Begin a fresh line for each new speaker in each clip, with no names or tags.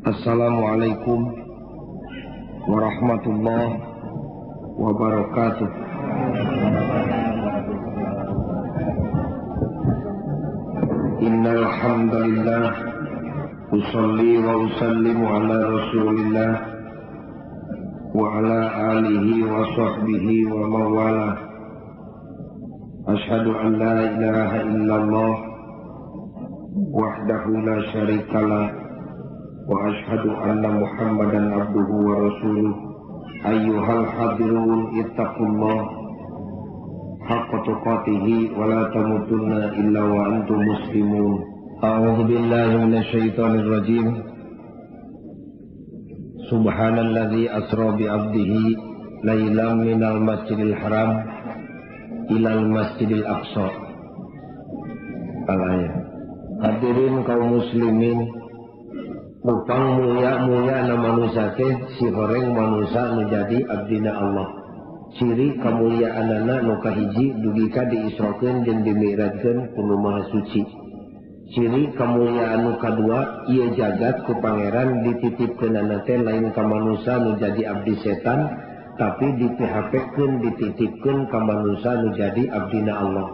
Assalamualaikum warahmatullahi wabarakatuh. Innal hamdalillah usalli wa usallimu ala Rasulillah wa ala alihi wa sahbihi wa mawala. Asyhadu an la ilaha illallah wahdahu la syarikalah wa asyhadu anna Muhammadan abduhu wa rasuluh. Ayyuhal hadirun ittaqullah haqqa tuqatihi wa la tamutunna illa wa antum muslimun. A'udzu billahi minasyaitonir rajim. Subhanalladzi asra bi 'abdihi lailan minal masjidil haram ilal masjidil aqsa. Al-ayat. Hadirin kaum muslimin, lupang mulia-mulia na manusia teh si horeng manusia menjadi abdina Allah. Ciri kemuliaanana nu kahiji dugi ka diisrokeun jeung dimi'rajkeun ku Nu Maha Suci. Ciri kemuliaan nu kadua ieu jagat ku pangeran dititipkeunana teh lain ka manusia nu jadi abdi setan, tapi dipihapekeun dititipkeun ka manusia nu jadi abdina Allah.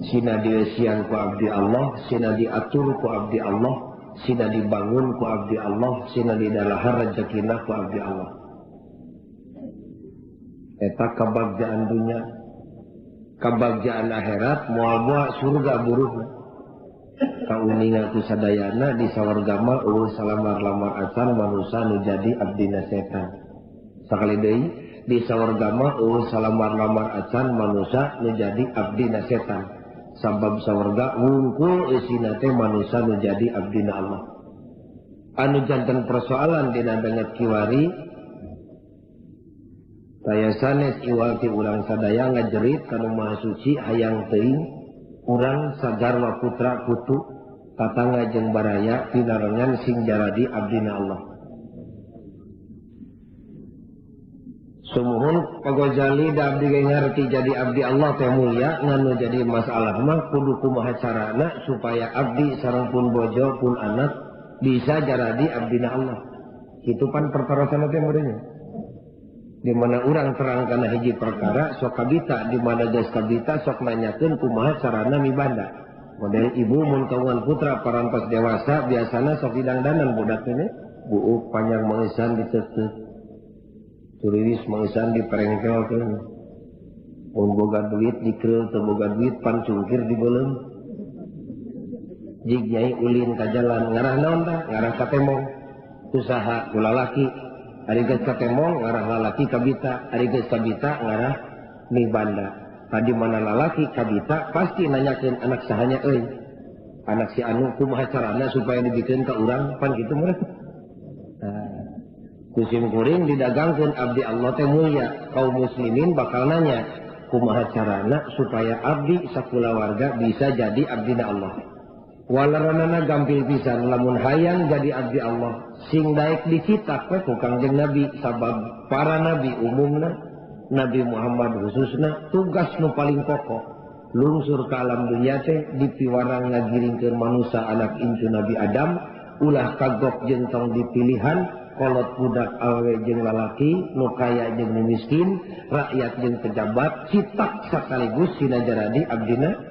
Sina dieusian ku abdi Allah, sina diatur ku abdi Allah, sina dibangun ku abdi Allah, sina didalahar rezekina ku abdi Allah. Eta kabagjaan dunya, kabagjaan akhirat moal-moal surga buruhna. Kauninga ku sadayana di sawarga mah eueuh salamar-lamar acan manusa nu jadi abdina setan. Sakali deui di sawarga mah eueuh salamar-lamar acan manusa nu jadi abdina setan. Sabab sawarga wungkul eusina teh manusa nu jadi abdina Allah. Anu janten persoalan dina banget kiwari taya sanes iwal ti urang sadaya ngajerit ka Nu Maha Suci hayang teuing urang sagarwa putra putu tatangga jeung baraya pinarengan sing jaradi abdina Allah. Sumuhun Pak Gojali da abdi ge ngarti jadi abdi Allah teh mulia, ngan nu jadi masalah mah kudu kumaha carana supaya abdi sareng pun bojo pun anak bisa jaradi abdina Allah. Kitu pan pertarosan teh meureun. Di mana urang terang kana hiji perkara sok kabita, di mana geus kabita sok nanyakeun kumaha carana mibanda. Model ibu mun kawangan putra parantos dewasa biasana sok didangdanan budak teh buuk panjang mangesan diteuteup. Turiwis mangesan diperengkelkeun. Mun boga duit dikeul, teu boga duit pan cungkir dibeuleum. Jig nyai ulin ka jalan ngarah naon tah? Ngarah ka temong. Usaha ku lalaki. Ari geus ka temong ngarah lalaki kabita, ari geus kabita ngarah mibanda. Tadi mana lalaki kabita pasti nanyakeun anak sahanya euy. Anak si anu kumaha carana supaya dibikeun ka urang pan kitu meureun. Nah, kusim kuring didagangkeun abdi Allah teh mulia. Kaum muslimin bakal nanya kumaha carana supaya abdi sakulawarga bisa jadi abdina Allah. Walaranana gampil pisan lamun hayang jadi abdi Allah sing daek dicitak we ku Kangjeng Nabi, sabab para nabi umumna, Nabi Muhammad khususna tugas nu paling pokok lungsur ka alam dunya teh dipiwarang ngagiringkeun manusa anak incu Nabi Adam ulah kagok jeung tong dipilihan kolot budak awewe jeung lalaki nu kaya jeung nu miskin rakyat jeung pejabat citak sekaligus sina jaradi abdina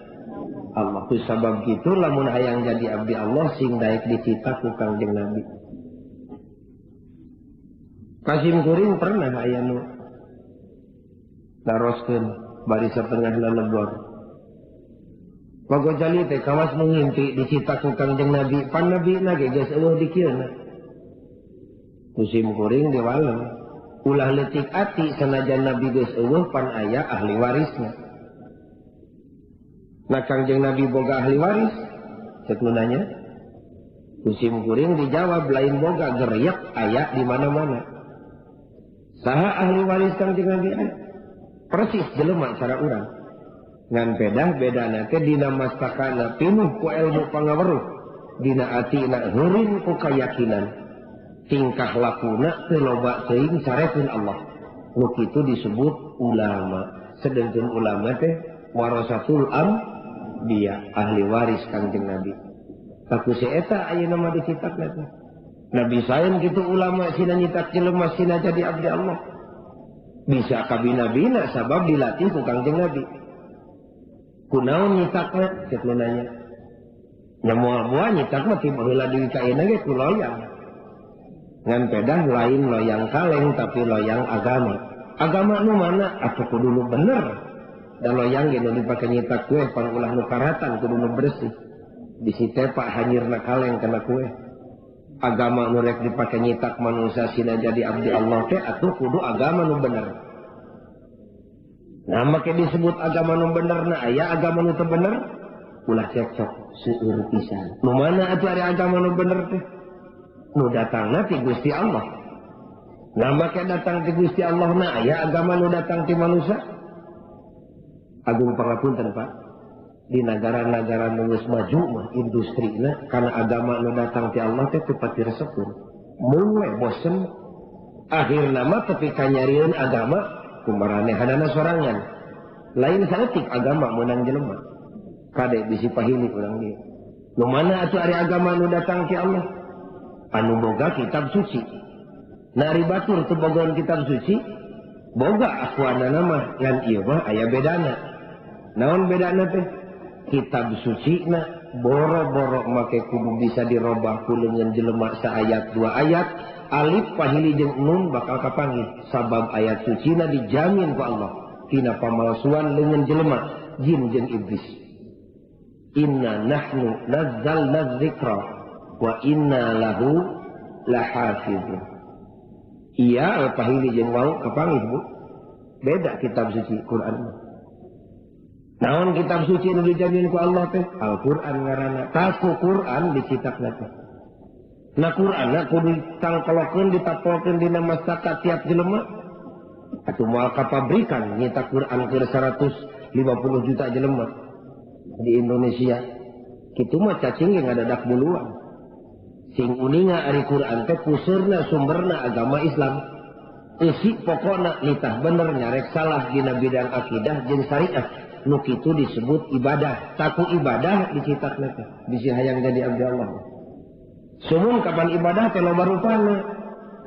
Allah. Ku sabab kitu lamun hayang jadi abdi Allah sing daek dicitak ku Kangjeng Nabi. Kasim kuring pernah aya nu naroskeun bari satengah lelebor. Pak Gojali teh kawas nu ngimpi dicitak ku Kangjeng Nabi, pan Nabi na ge geus eueuh di kieu na. Kusim kuring diwalem. Ulah leutik ati sanajan Nabi geus eueuh pan aya ahli warisna. Nah Kangjeng Nabi boga ahli waris? Cek nu nanya. Kusim kuring dijawab lain boga geriak aya di mana-mana. Saha ahli waris Kangjeng Nabi? Persis jelema cara urang. Ngan pedah bedana teh dina mastakana pinuh ku ilmu pangaweruh, dina atina heureun ku kayakinan. Tingkah lakuna teu loba teuing sarekeun Allah. Nu kitu disebut ulama. Sedengkeun ulama teh warasatul anbiya, ahli waris Kangjeng Nabi. Taku si eta ayeuna mah dicitakna teh. Nabi sain kitu ulama sina nyitak jelema sina jadi abdi Allah. Bisa kabina-bina sabab dilatih ku Kangjeng Nabi. Kunaon nyitakna cek nu nanya. Nya moal-moal nyitak mah ti baheula deui ka ayeuna ge ku loyang. Ngan pedah lain loyang kaleng tapi loyang agama. Agama nu mana atuh kudu nu bener. Da loyang ge nu dipake nyitak kue pan ulah nu karatan kudu nu bersih. Bisi tepak hanyirna kaleng kana kue. Agama nu rek dipake nyitak manusia sina jadi abdi Allah teh atuh kudu agama nu bener. Nah make disebut agama nu bener na aya agama nu teu bener ulah cekcok seueur pisan. Nu mana atuh ari agama nu bener teh? Nu datangna ti Gusti Allah. Nah make datang ti Gusti Allah na aya agama nu datang ti manusia. Agung pangapunten Pak. Di negara-negara nu geus maju mah industrina karena agama nu datang ti Allah teh teu pati resepeun. Mun we bosen akhirna mah tepi ka nyarieun agama kumaranehanana sorangan. Lain saeutik agama meunang jelema. Kade bisi pahili urang dieu. Nu mana atuh ari agama nu datang ti Allah? Anu boga kitab suci. Nah ari batur teu bogoan kitab suci, boga akuanana mah ngan ieu mah aya bedana. Naon bedana teh? Kitab suci na boro-boro make kudu bisa dirobah ku leungeun jelema saayat dua ayat alif pahili jeung nun bakal kapanggih sabab ayat suci na dijamin ku Allah tina pamalsuan leungeun jelema jin jeung iblis. Inna nahnu nazzalna dzikra wa inna lahu lahafizun. Iya pahili jeung wau kapanggih Bu. Beda kitab suci Quran. Naon kitab suci nu dijamin ku Allah teh? Al-Qur'an ngaranna. Taku Qur'an dicitakna teh. Nah Qur'anna kudu ditangkolokeun ditapolkeun dina mastaka tiap jelema. Atuh moal ka pabrikan nyitak Qur'an keur 150 juta jelema di Indonesia. Kitu mah cacing ge ngadadak buluan. Sing uninga ari Qur'an teh puseurna sumberna agama Islam. Eusi pokona nitah bener nyarek salah dina bidang akidah jeung syariah. Nu kitu disebut ibadah. Taku ibadah dicitakna teh bisi hayang jadi abdi Allah. Sumun kapan ibadah teh loba rupana.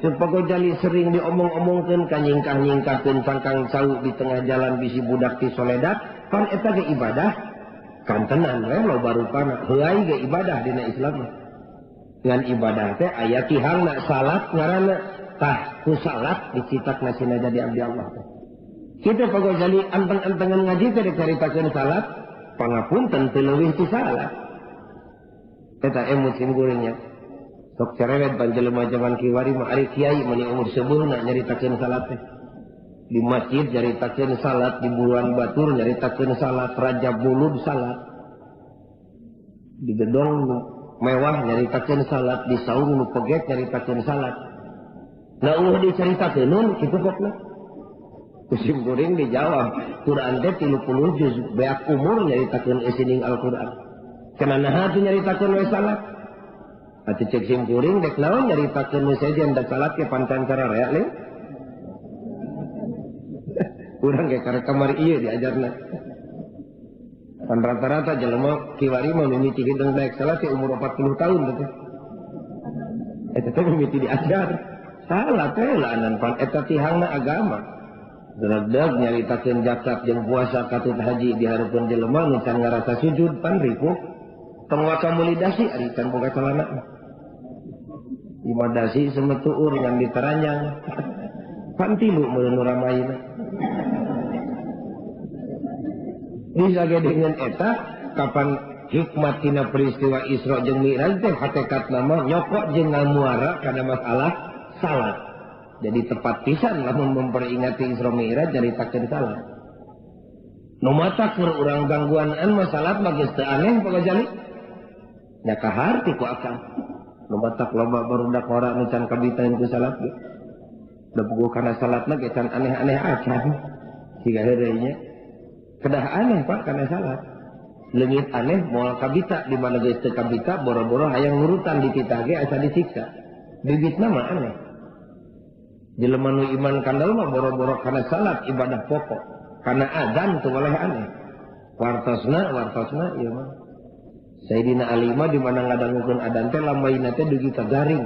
Ceuk Pak Gojali sering diomong-omongkeun ka nyingkah-nyingkahkeun cangkang cau di tengah jalan bisi budak ti soledat, pan eta ge ibadah. Kantenan we loba rupana. Heuay ge ibadah dina Islam mah. Ngan ibadah teh aya tihangna salat ngaranna. Tah ku salat dicitakna sina jadi abdi Allah teh. Kita Pak Gojali anteng-antengan ngaji teh dicaritakeun salat, pangapunten teu leuwih ti salat. Eta emut sim kuringnya. Sok cerewet pan jelema jaman kiwari mah ari kiai mani umur seubeuna nyaritakeun salat teh. Di masjid nyaritakeun salat, di buruan batur nyaritakeun salat, rajab mulud salat. Di gedong mewah nyaritakeun salat, di saung nu peget nyaritakeun salat. Nah eueuh dicaritakeun kitu pokna. Kusim kuring dijawab, Quran teh 30 juz beak umur nyaritakeun eusining Al-Qur'an. Cenah naha teu nyaritakeun we salat? Atuh cek sim kuring dek naon nyaritakeun nu sejen da salat ge pancan sararea leuh. Urang ge karek kamari ieu diajarna. Pan rata-rata jelema kiwari mah mimiti hidung daek salat teh umur 40 tahun teh. Eta teh mimiti diajar. Salat teh laanan pan eta tihangna agama. Dredeg nyaritakeun zakat jeung puasa katut haji di hareupeun jelema nu can ngarasa sujud pan ripuh. Tong waka meuli dasi ari can boga calana. Ima dasi semetuur ngan diteranjang. Pan tilu meureun nu ramaina. Bisa ge dengan eta kapan hikmat tina peristiwa Isra jeung Mi'raj teh hakikatna mah nyokok jeung ngamuara kana masalah salat. Jadi tepat pisan lamun memperingati Isra Mi'raj nyaritakeun salat. Nu mata keur urang gangguan mah salat mah geus teu aneh Pak Gojali. Nya kaharti ku akang. Nu matak loba barudak ora nu can kabitaeun ku salat ge. Da puguh kana salatna ge can aneh-aneh acan. Siga heureuy nya. Kedah aneh Pak kana salat. Leungit aneh moal kabita di mana geus teu kabita boro-boro hayang nurutan dititah ge asa disiksa. Bibitna mah aneh. Jelema nu iman kandel mah boro-boro kana salat ibadah pokok. Kana azan teu boleh aneh. Wartosna ieu mah. Sayyidina Ali mah di mana ngadangukeun adzan teh lambaina teh dugi ka garing.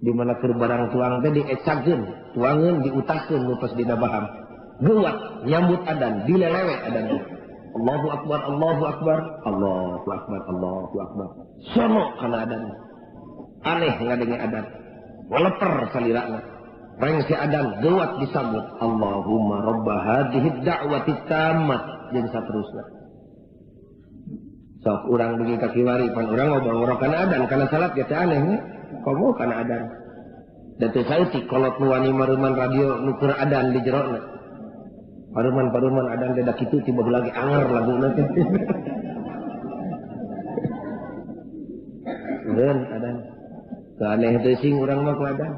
Di mana keur barang tuang teh diecakeun, tuangeun diutakeun nu tos dina baham. Geuwat nyambut adan, dilelewe adan. Allahu akbar, Allahu akbar, Allahu akbar, Allahu akbar. Sono kana adan. Aneh ngadenge adan. Waleper salirana. Rengse adan geuwat disambut Allahumma rabba hadhihi da'wati tammah jeung saterusna. Sok urang dugi ka kiwari pan urang ngobong kana adan kana salat ge teh aneh nya. Komo kana adan. Da teu saeutik kolot nu wani mareuman radio nu keur adan di jerona. Paruman-paruman adan teh da kitu tiba lagi anger laguna teh. Eureun adan. Teu aneh teh sing urang mah ku adan.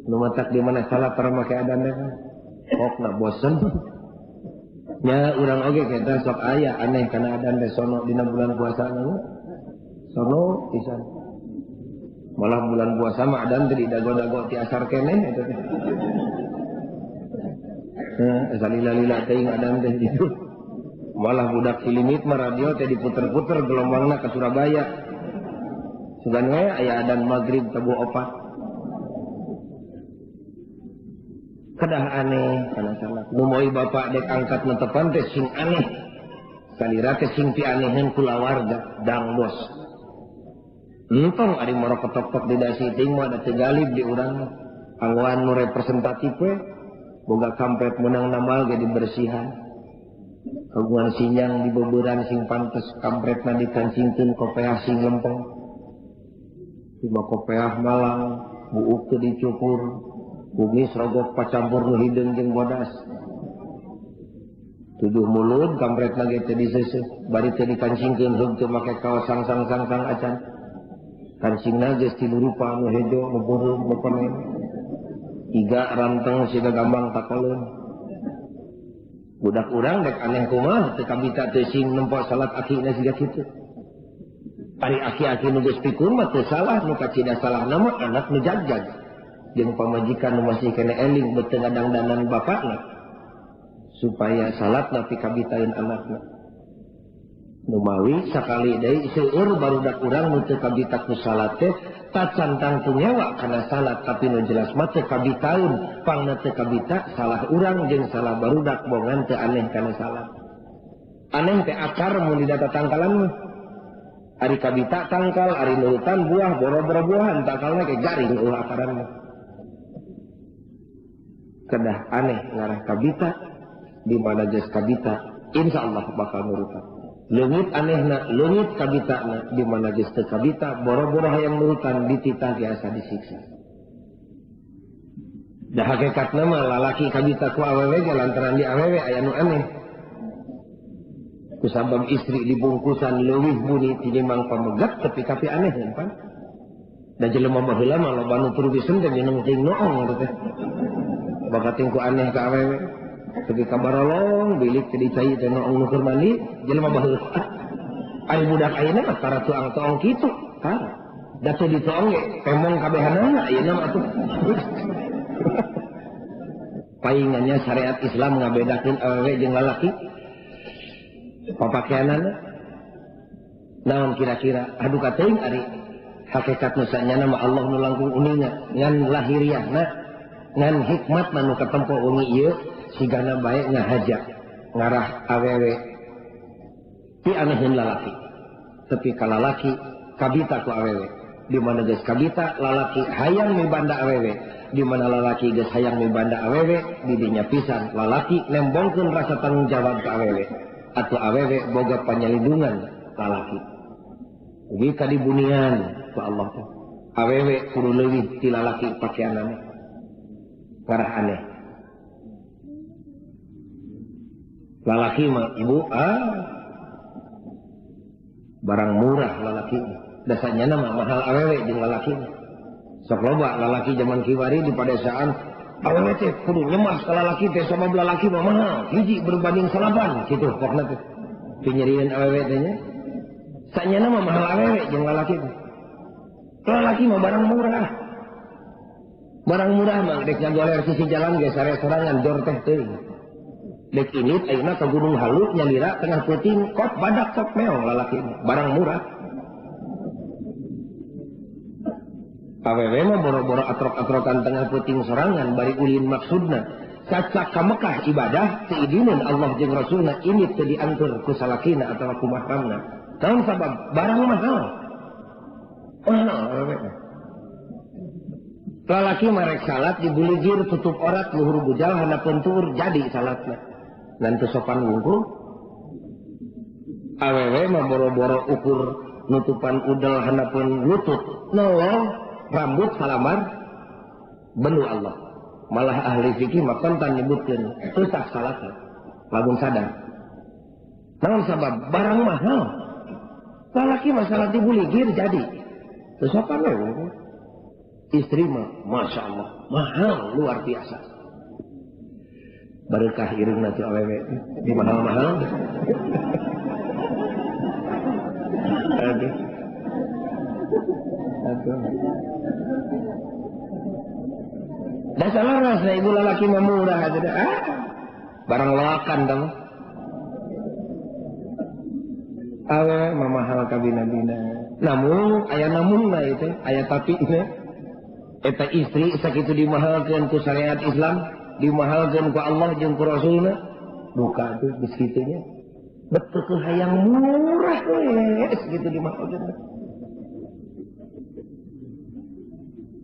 Nu matak di mana salat tara make adan teh. Pokna bosen. Nya urang oge kita sok aya aneh kana adan teh sono dina bulan puasa na. Sono pisan. Malah bulan puasa mah adan teh didago-dago ti asar keneh eta teh. Salila-lila teuing adan teh gitu. Malah budak silimit mah radio teh diputer-puter gelombangna ka Surabaya. Sugan we aya adan magrib tabuh opat. Kedah aneh kana salat. Nu moy bapak dek angkat netepan teh sing aneh. Salira teh sing pianeheun kulawarga dang bos. Entong ari moro ketok-tok di dasi teuing mah da teu galib di urang mah. Anggoan nu representatif we boga kampret menang namal ge dibersihan. Kagungan sinyang dibeuberan sing pantes kampretna dikancingkeun kopeah sing lempeng. Lima kopeah malang buuk teu dicukur, kumis rogok pacampur nu hideung jeung bodas. Tujuh mulut kampretna ge teu diseuseuh, bari teu dikancingkeun heug teu make kaos sang-sang-sang acan. Kancingna geus tilu rupa nu hejo, nu beureum, nu koneng. Iga ranteng siga gambang takoleun. Budak urang dek aneh kumaha teu kabita teu sing nempo salat akina siga kitu. Ari aki-aki nu geus pikun mah teu salah, nu kacida salahna mah anak nu jagjag. Jeung pamajikan nu masih kene eling beuteung ngadangdanan bapakna supaya salatna pikabitaeun anakna. Numawi sakali deui seueur barudak urang nu teu kabita ku salat teh tacan tangtu nyawa kana salat tapi nu jelas mah teu kabitaeun, pangna teu kabita salah urang jeung salah barudak bongan teu aneh kana salat. Aneh teh akar mun didata tangkalan mah. Ari kabita tangkal, ari nurutan buah, boro-boro buahan tangkalna ke garing eueuh akaran mah. Kedah aneh ngarah kabita di mana geus kabita insyaallah bakal nurutan. Leungit anehna, leungit kabitana, di mana geus teu kabita, boro-boro hayang nurutan dititah biasa disiksa. Da hakikatna mah lalaki kabita ku awewe ge lantaran di awewe aya nu aneh. Kusabab istri dibungkusan leuwih buni tinimbang pamegat tapi kapi aneh kan. Da jelema baheula mah loba nu turubisen teh minum teuing noong teh. Bakating ku aneh ka awewe. Tepi ka barolong bilik teh dicai teh noong nu keur mandi jelema baheula. Ari budak ayeuna mah tara tuang-tuang kitu, tara. Da teu dituang ge temong kabehanana ayeuna mah atuh. Paingannya syariat Islam ngabedakeun awewe jeung lalaki. Papakeanana naon kira-kira aduh kateuing ari hakikat nu sanyana mah Allah nu langkung uninga ngan lahiriahna ngan hikmatna nu katempo wengi ieu sigana bae ngahaja ngarah awewe ti aneheun lalaki tapi ka lalaki kabita ku awewe di mana geus kabita lalaki hayang mibanda awewe di mana lalaki geus hayang mibanda awewe di dinya pisan lalaki nembongkeun rasa tanggung jawab ka awewe atau awewe boga panyalindungan lalaki. Ugi kadibunian ku Allah teh. Awewe kudu leuwih ti lalaki pakeanana. Parah aneh. Lalaki mah ibu barang murah lalaki. Dasarnya mah mahal awewe jeung lalaki. Sok loba lalaki zaman kiwari di padesaan awewe teh kudu nyemas ka lalaki teh sabab lalaki mah mahal hiji berbanding salapan kitu pokna teh pinyerieun awewe teh nya sanyana mah mahal awewe jeung lalaki teh. Lalaki mah barang murah. Barang murah mah dek ngagoler sisi jalan ge sare sorangan jor teh teuing. Dek ini ayeuna ka Gunung Halu nyalira tengah peuting kop badak kop meong lalaki barang murah. Awewe mah boro-boro atrok-atrokan tengah peuting sorangan bari ulin maksudna. Cacak ka Mekah ibadah teu idineun Allah jeung Rasulna ini teu diantur ku salakina atawa ku mahramna. Naon sabab barang mahal. Mahal awewe. Lalaki marek salat dibuligir tutup orat luhur bujal handapeun tuur jadi salatna. Ngan teu sopan wungkul. Awewe mah boro-boro ukur nutupan udel handapeun lutut nolong rambut salamar benu Allah. Malah ahli fikih mah kontan nyebutkeun susah salatna lamun sadar. Naon sabab barang mahal. Lalaki mah salat dibuligir jadi teu sopan we wungkul. Istri mah Masya Allah mahal luar biasa. Berkah irungna teh awewe di mahal-mahal. Aduh. Aduh. Dasar rasa ibu lalaki mah murah aja dah. Ah, barang loakan dong. Awewe mah mahal kabina-bina. Namun aya namunna itu, aya tapi na. Eta istri sakitu dimahalkeun ku syariat Islam, dimahalkeun ku Allah jeung ku Rasulna, buka tuh geus kitu nya. Betul ke hayang murah we geus kitu dimahalkeun.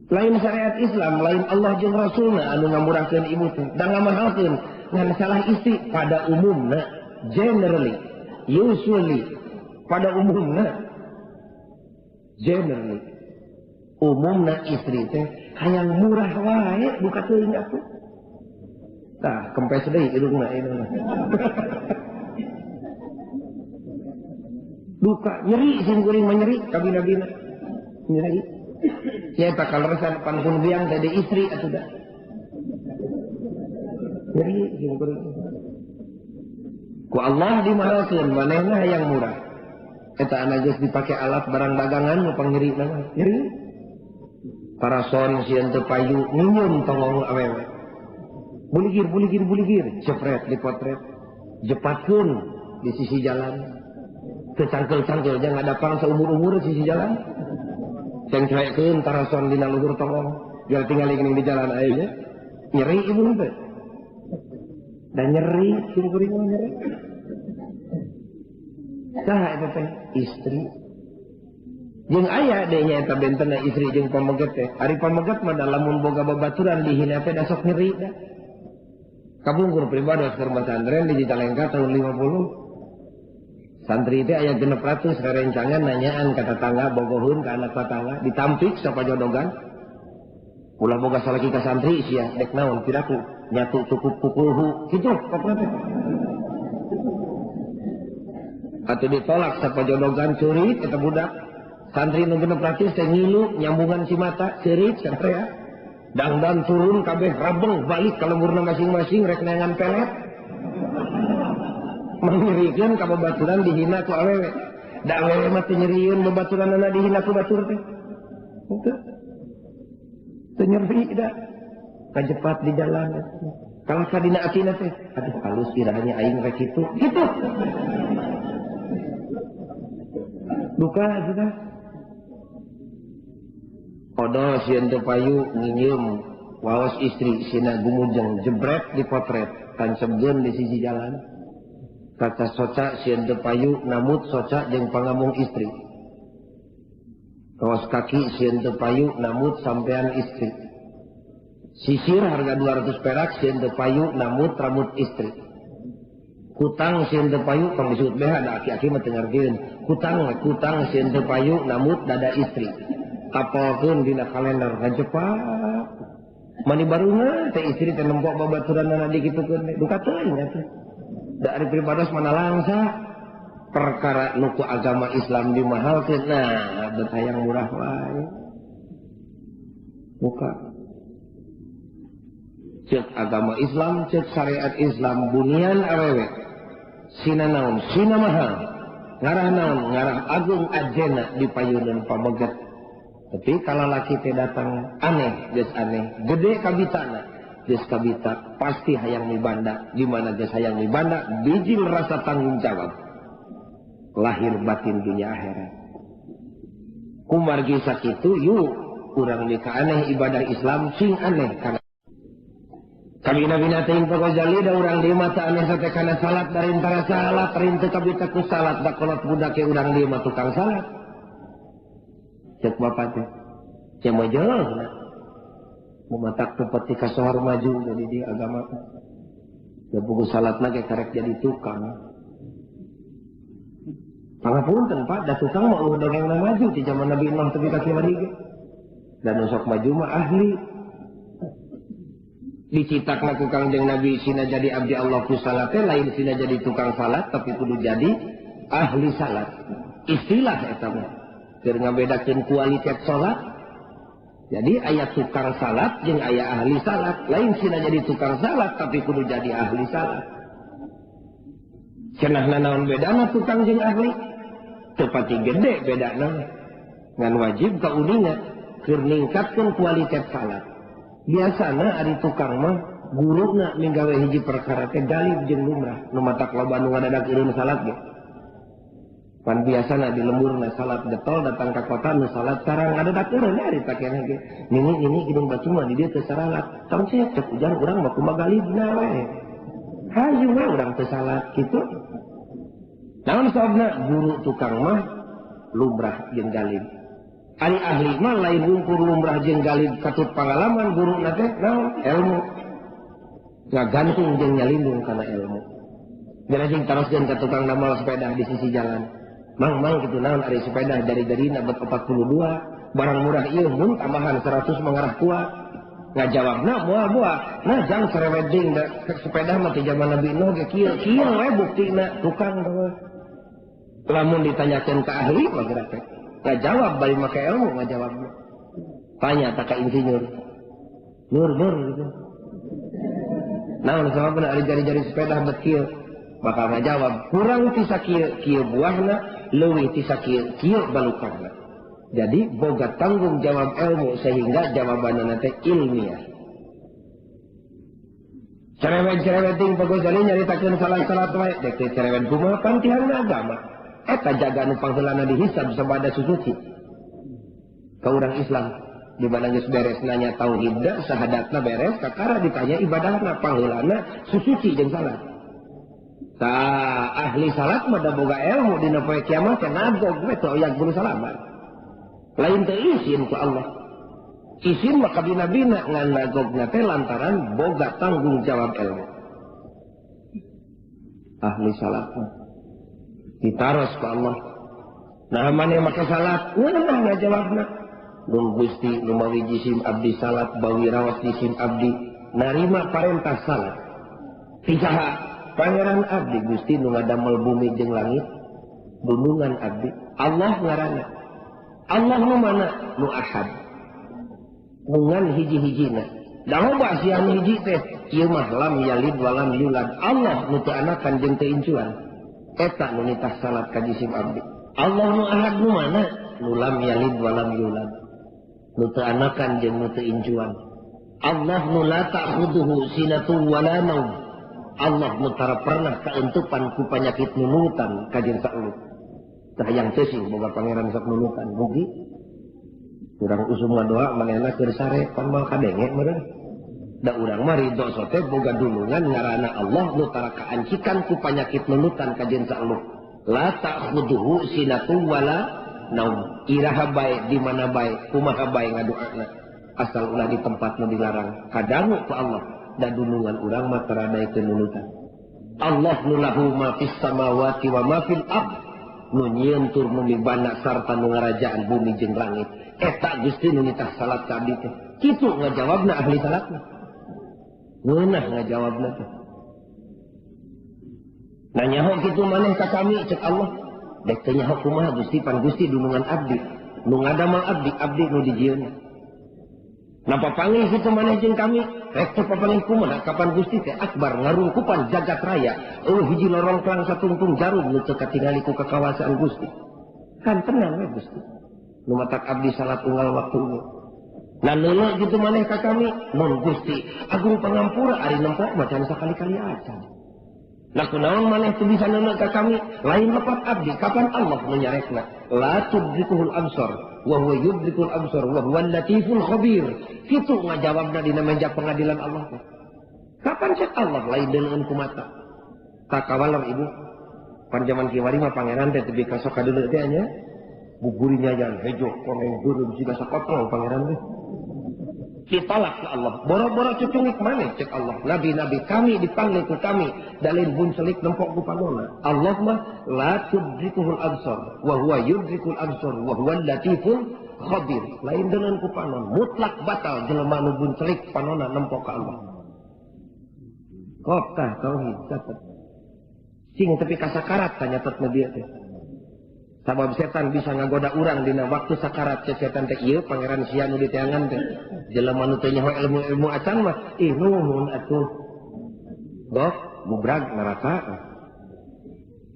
Lain syariat Islam, lain Allah jeung Rasulna anu ngamurahkeun ibu teh, da ngamahalkeun ngan salah istri pada umumna, generally, usually pada umumna, generally. Umumna istri teh hayang murah wae buka teuing atuh. Tah kempes deui irungna irungna. Duka nyeri sing kuring mah nyeri kabina-bina. Nyeri. Nya eta kaleresan pangpun biang teh di istri atuh da. Nyeri sing kuring. Ku Allah dimahalkeun manehna hayang murah. Eta anak geus dipake alat barang dagangan nu pangnyeri mah. Nyeri. Parason sieun teu payu nyinyum tongong awewe. Buligir buligir buligir jepret dipotret. Jepatkeun di sisi jalan. Teu cangkel-cangkel jangan ada pang saumur-umur di sisi jalan. Cengcrekeun tarason dina luhur tongong. Jual tinggal geuning di jalan aya nya. Nyeri ibu teh. Da nyeri sing kuring mah nyeri. Saha eta teh istri. Jeung aya deui nya eta bentenna istri jeung pameget teh. Ari pameget mah da lamun boga babaturan dihina teh da sok nyeri da. Kapungkur pribados keur pesantren di Cicalengka tahun 50. Santri teh aya 600 rerencangan nanyaan ka tetangga bogoheun ka anak tetangga ditampik sapajodogan. Ulah boga salaki ka santri sia dek naon piraku nyatu cukup kukulhu kitu pokona teh. Atuh ditolak sapajodogan ceurik eta budak. Santri nu 600 teh ngilu nyambungan si mata ceurik sararea. Dangdan turun kabeh rabeng balik ka lemburna masing-masing rek neangan pelet. Mangnyerikeun ka babaturan dihina ku awewe. Da awewe mah teu nyerieun babaturanna dihina ku batur teh. Henteu. Teu nyeri da. Kajepat di jalan. Kalah ka dina atina teh. Aduh halus irahnya aing rek kitu. Kitu. Duka sudah. Odo sieun teu payu nginyeum waos istri sina gumujeng jebret dipotret tancebkeun di sisi jalan. Kaca soca sieun teu payu namut soca jeung pangamung istri. Kaos kaki sieun teu payu namut sampean istri. Sisir harga 200 perak sieun teu payu namut rambut istri. Kutang sieun teu payu tong disebut beha da aki-aki mah teu ngartieun. Kutang kutang sieun teu payu namut dada istri. Apalkeun dina kalender kajepat. Mani barunga teh istri teh nempok babaturanna dikitukeun teh duka teuing atuh. Da ari pribados mana langsa perkara nu ku agama Islam dimahalkeun nah bet hayang murah wae. Buka. Cek agama Islam, cek syariat Islam bunian awewe. Sina naon, sina mahal. Ngarah naon, ngarah agung ajena di payuneun pameget. Tapi kalau laki teh datang aneh, geus aneh, gede kabitana, geus kabita pasti hayang mibanda. Gimana geus hayang mibanda, bijil rasa tanggung jawab. Lahir batin dunia akhirat. Kumargi sakitu yuk Urang di kaaneh ibadah Islam sing aneh kana. Kabina-bina teuing Pak Ghazali da urang di mata aneh sate kana salat dari antara salat rinteu kabita ku salat da kolot budak ke urang di mah tukang salat. Cek bapak teh. Cek mojohna. Mematak tempat di kasohor maju jadi di agama. Da buku salatna ge karek jadi tukang. Pangapunten Pak, da tukang mah eueuh dagangna maju di zaman Nabi Nuh tepi ka kiwari ge. Da nu sok maju mah ahli. Dicitakna ku Kangjeng Nabi sina jadi abdi Allah ku salat teh lain sina jadi tukang salat tapi kudu jadi ahli salat. Istilah eta mah keur ngabedakeun kualitas salat. Jadi aya tukang salat jeung aya ahli salat. Lain sina jadi tukang salat tapi kudu jadi ahli salat. Cenahna naon bedana tukang jeung ahli? Teu pati gede bedana. Ngan wajib kauninga keur ningkatkeun kualitas salat. Biasana ari tukang mah guruna minggawe hiji perkara teh galib jeung lumrah nu matak loba nu ngadadak eureun salat ge. Pan biasana di lemburna salat getol datang ka kota nu salat sarang ngadadak eureun ari takeneh ge. Nini ini gedung batu mah di dieu teu saralat. Tong sia cek ujar urang mah kumaha galibna we. Hayu we urang teu salat kitu. Naon sababna guru tukang mah lumrah jeung galib. Ari ahli mah lain wungkur lumrah jeung galib katut pangalaman guru na teh naon ilmu. Ngagantung jeung nyalindung kana ilmu. Geura jeung taroskeun ka tukang damel sepeda di sisi jalan. Mang mang kitu naon ari sepeda dari-darina bet 42 barang murah ieu mun tambahan 100 mengarah kuat. Ngajawabna moal-moal. Nah jang cerewet deui da sepeda mah ti zaman Nabi Nuh ge kieu kieu we buktina tukang teh. Lamun ditanyakeun ka ahli mah geura teh. Ngajawab bari make ilmu ngajawabna. Tanya tak ka insinyur. Nur nur gitu. Naon sababna ari jari-jari sepeda bet kieu? Bakal ngajawab kurang ti sakieu kieu buahna, leuwih ti sakieu kieu balukarna. Jadi boga tanggung jawab ilmu sehingga jawabanna teh ilmiah. Cerewet-cerewet ting Pak Ghazali nyaritakeun salah-salah wae dek teh cerewet kumaha pantihanna agama. Eta jaga nu pangheulana dihisab sabada susuci. Ka urang Islam di mana geus beres nanya tauhidna, syahadatna beres, kakara ditanya ibadahna pangheulana susuci jeung salat. Tah ahli salat mah da boga ilmu dina poe kiamat teh nagog we teu oyak buru salaman. Lain teh izin ku Allah. Izin mah kabina-bina ngan nagogna teh lantaran boga tanggung jawab ilmu. Ahli salat mah ditaros ku Allah. Nah maneh make salat, ngeunah ngajawabna. Nun Gusti numawi jisim abdi salat bawi raos jisim abdi narima parentah salat. Ti saha? Pangeran abdi Gusti nu ngadamel bumi jeung langit, dunungan abdi. Allah ngaranna. Allah nu mana? Nu ahad. Ngan hiji-hijina. Da loba sia nu hiji teh, ieu mah lam yalid walam yulad. Allah nu teu anakan jeung teu incuan. Eta nu nitah salat ka jisim abdi. Allah nu ahad nu mana? Nu lam yalid walam yulad. Nu teu anakan jeung nu teu incuan. Allah nu la ta'khuduhu sinatun wala naum. Allah nu tara pernah kaentupan ku panyakit nunutan ka jeung saeulut. Tah hayang teuing boga pangeran sok nunutan mugi. Urang usum ngadoa manehna keur sare pan moal kadenge meureun. Da urang mah ridho sote boga dulungan ngaranna Allah nu tara kaancikan ku panyakit nunutan ka jeung saeulut. La ta'khuduhu sinatun wala naum. Iraha bae di mana bae kumaha bae ngadoana asal ulah di tempat nu dilarang kadangu ku Allah. Da dulungan urang mah tara daekeun nunutan. Allah nu lahu ma fis samawati wa ma fil ard. Nu nyieun tur nu mibana sarta nu ngarajaan bumi jeung langit. Eta Gusti nu nitah salat ka abdi teh. Kitu ngajawabna ahli salat mah. Ngeunah ngajawabna teh. Nah nyaho kitu maneh ka kami cek Allah. Dek teu nyaho kumaha Gusti pan Gusti dunungan abdi. Nu ngadamel abdi, abdi nu dijieunna. Napa panggil kitu maneh jeung kami? Rek teu papanggih kumaha kapan Gusti teh akbar ngarungkupan jagat raya. Eueuh hiji lorong klang satungtung jarum nu teu katingali ku kakawasaan Gusti. Kan tenang we Gusti. Nu matak abdi salat unggal waktu ieu. Nah leuleuh kitu maneh ka kami? Mun Gusti agung pangampura ari nempo mah can sakali-kali acan. Nah kunaon maneh teu bisa leuleuh ka kami? Lain lepat abdi kapan Allah nu nyarekna? La tudrikuhul absar. Wa huwa yudrikul absar wa huwal latiful khabir. Kitu ngajawabna dina meja pengadilan Allah teh. Kapan cek Allah lain deungeun ku mata? Tak kawaler ibu. Pan jaman kiwari mah pangeran teh teu kasok ka deuleu teh nya. Bugurinya jangan hejo koneng beureum siga sakotong pangeran teh. Ditolak ke Allah. Boro-boro cucungik maneh cek Allah. Nabi-nabi kami dipanggil ku kami dalin buncelik nempok ku panona. Allah mah la tudrikuhul absar wa huwa yudrikul absar wa huwal latiful khabir. Lain dengan ku panon, mutlak batal jelema nu buncelik panona nempok ka Allah. Kok tah tauhid catet. Sing tepi ka sakarat tah nyatet na dieu teh. Sabab setan bisa ngagoda urang dina waktu sakarat cek setan teh ieu pangeran sia nu diteangan teh. Jelema nu teu nyaho ilmu-ilmu acan mah ih nuhun atuh. Gok bubrag neraka.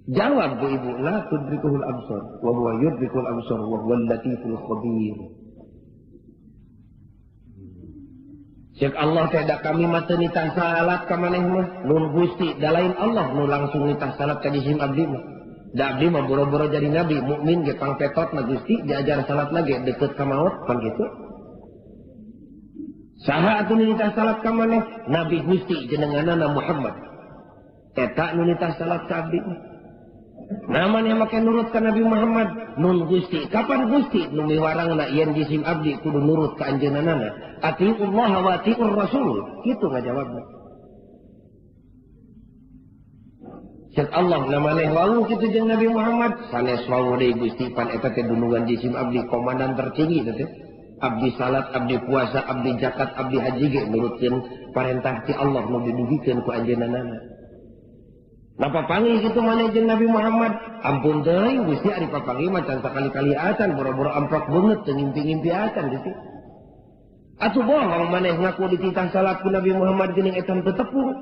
Jawab bu ibu la tudrikuhul absar wa huwa yudrikul absar wa huwal latiful khabir. Cek Allah teh da kami mah teu nitah salat ka maneh mah nun Gusti da lain Allah nu langsung nitah salat ka jisim abdi mah. Da abdi mah boro-boro jadi nabi mukmin ge pangpetot na Gusti diajar salat lagi deket ka maut pan kitu. Saha atuh nu nitah salat ka maneh? Nabi Gusti jenenganna Muhammad. Eta nu nitah salat ka abdi mah. Nah maneh make nurut ka Nabi Muhammad nun Gusti. Kapan Gusti nu miwarangna yen jisim abdi kudu nurut ka anjeunna? Atiullah wa atiur rasul. Kitu ngajawabna. Cek Allah na maneh wau kitu jeung Nabi Muhammad sanes wau deui Gusti pan eta teh dunungan jisim abdi komandan tertinggi teh. Abdi salat, abdi puasa, abdi zakat, abdi haji ge nurutkeun parentah ti Allah nu didugikeun ku anjeunna. Napa panggih kitu maneh jeung Nabi Muhammad? Ampun teuing Gusti ari papanggih mah can sakali-kali acan boro-boro amprok beungeut teu ngimpi-ngimpi acan Gusti. Atuh bohong maneh ngaku dititah salat ku Nabi Muhammad geuning eta teu tepung.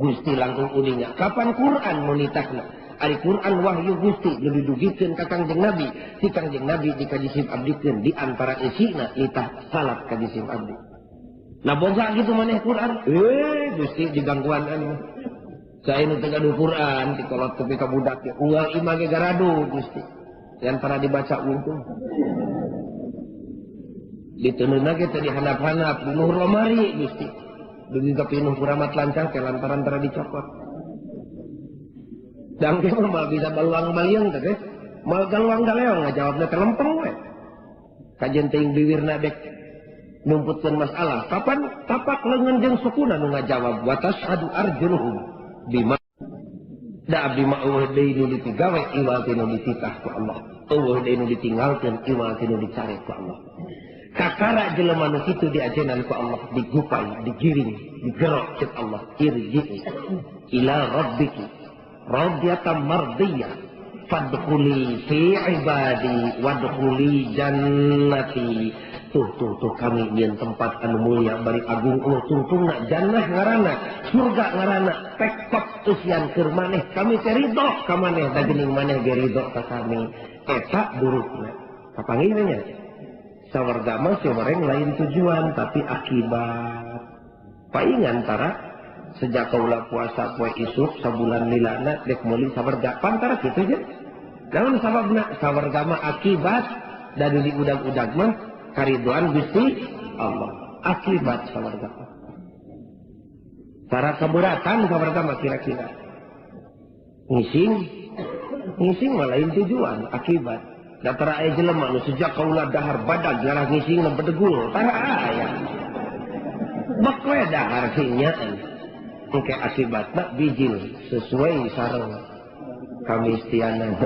Gusti langkung uninga. Kapan Quran nu nitahna? Ari Quran wahyu Gusti nu didugikeun ka Kangjeng Nabi, si Kangjeng Nabi dikajisim abdikeun di antara isina nitah salat ka jisim abdi. Nah boga kitu maneh Quran? Gusti digangguan anu. Saya nu teu gaduh Quran dikolot tepi ka budak ge unggal imah ge garadu Gusti. Yang pernah dibaca untung. Diteunna ge teh dihandap-handap di luhur lemari Gusti. Dugi ka pinuh kuramat lancang teh lantaran tara dicokot. Dangke mah moal bisa baluang balieng teh teh. Moal galuang galeong ngajawabna teh lempeng we. Kajen teuing biwirna dek numputkeun masalah. Kapan tapak leungeun jeung sukuna nu ngajawab wa tashhadu arjuluhum bima da abdi mah eueuh deui nu ditigawe iwal ti nu dititah ku Allah. Eueuh deui nu ditinggalkeun iwal ti nu dicare ku Allah. Kakara jelema nu kitu diajenan ku Allah, digupai, digiring, digerok cek Allah, irji'i ila rabbiki radiyatan mardiyah fadkhuli fi ibadi wadkhuli jannati. Tuh tuh tuh kami nyeun tempat anu mulia bari agung eueuh tungtungna jannah ngaranna, surga ngaranna, pektok eusian keur maneh kami teh ridho ka maneh da geuning maneh ge ridho ka kami. Eta burukna. Kapanggih nya? Sawarga mah seorang lain tujuan tapi akibat. Paingan tara sejak kaula puasa poe isuk sabulan lilana dek meuli sawarga pantara kitu nya. Naon sababna? Sawarga mah akibat dari diudag-udag mah karidoan Gusti Allah. Akibat sawarga. Tara keberatan sawarga mah kira-kira. Ngising, ngising mah lain tujuan, akibat. Datara aya jelema nu sejak kaula dahar badag ngarah ngising na bedegul tara aya. Bek we dahar sinyaan. Engke akibatna bijil sesuai sareng kamistianan.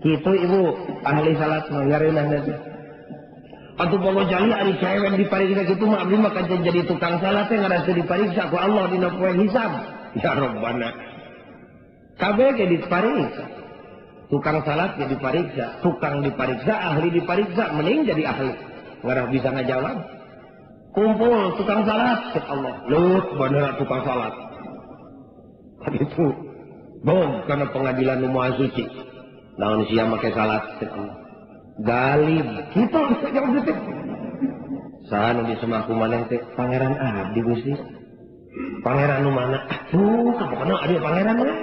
Kitu ibu ahli salat mah ngareunah teh. Atuh bogo jali ari cewek dipariksa kitu mah abdi mah kajen jadi tukang salat teh ngarah teu dipariksa ku Allah dina poe hisab. Ya Rabbana. Kabeh ge dipariksa. Tukang salat jadi dipariksa, tukang dipariksa, ahli dipariksa, mending jadi ahli. Ngarah bisa ngajawab. Kumpul tukang salat, cek Allah. Lut bener tukang salat. Itu bom karena pengadilan nu maha suci. Naon sia make salat cek Allah. Galib kitu bisa jawab teh. Saha nu disembah ku maneh teh pangeran abdi Gusti. Pangeran nu mana? Atuh, kapokna abdi pangeran we.